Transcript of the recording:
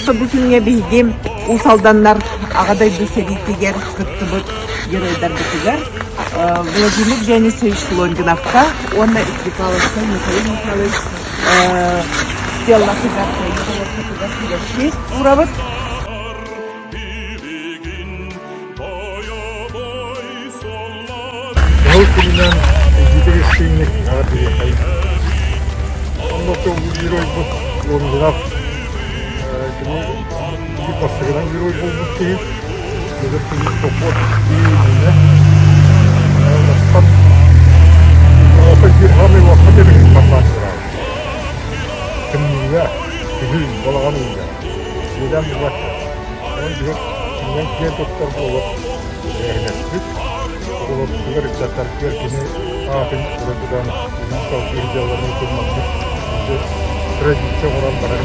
Бу күҥҥэ биһиги Уус Алданнар Аҕа дойду сэриитигэр кыттыбыт геройдарбытыгар Владимир Дионисович Лонгиновка уонна Стрекаловскай Михаил Михайлович стеллатыгар сибэкки уурабыт. Дьоһун күнүнэн Игиитик истиҥник эҕэрдэлиэхэйин. Онно геройбут Лонгинов кини биир бастакынан герой буолбут киһи. Бүгүн кини поход иининэ улахан биир хаамыы улахан эбиһин хамнаан тураабыт. Тымныыга, күһүн, балаҕан ыйыгар. Дьиэдэн булбакка. Онон биһиги кининэн киэн туттар буолуох эһинэспит. Оҕолорбутугар, ыччаттарбытыгар кини аатын өрө тутан, илин салгыы дьыалаларын тумнаммыт традиция оҥорон барар